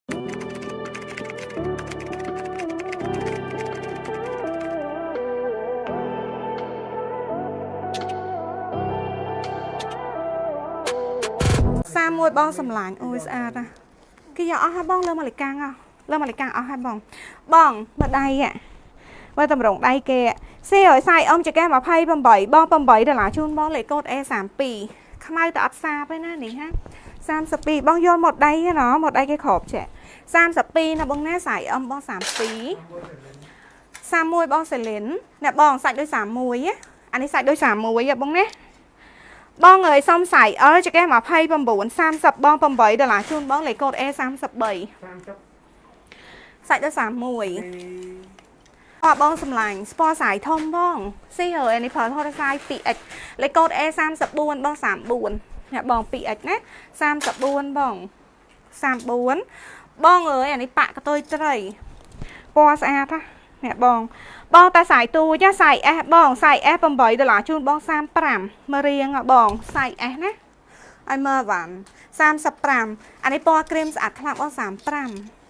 31បងសម្លាញ់អូយស្អាតណាស់គេយកអស់ហើយបងលើមកលិកាំងលើមកលិកាំងអស់ហើយបងបងមកដៃមើលតម្រងដៃគេស៊ីឲ្យសាយអ៊ំចកេះ28បង8ដុល្លារជូនបងលេខកូដ A32 ខ្មៅតែអត់សាបទេណានេះហា32បងយកមកដៃណាមកដៃគេក្របចេះ32ណាបងណាសាយអ៊ំបង32 31បងសេលិនអ្នកបងសាច់ដូច31ណាអានេះសាច់ដូច31បងណាបងអើយសុំសៃអើចកេះ29 30បង8ដុល្លារជូនបងលេខកូដ A33 30 សាច់ដល់31អបងសម្លាញ់ស្ពណ៌សាយធំបងស៊ីហើយនេះប្រើថតសាយ 2X លេខកូដ A34 បង34អ្នកបង 2X ណា34បង34បងអើយអានេះប៉ាក់កតុយត្រីពណ៌ស្អាតណាអ្នកបងបងតែសាយទូចាសាយ S បងសាយ S 8ដុល្លារជូនបង35មើលរៀងបងសាយ S ណាឲ្យមើលវ៉ាន់35អានេះពណ៌ក្រីមស្អាតខ្លាំងបង35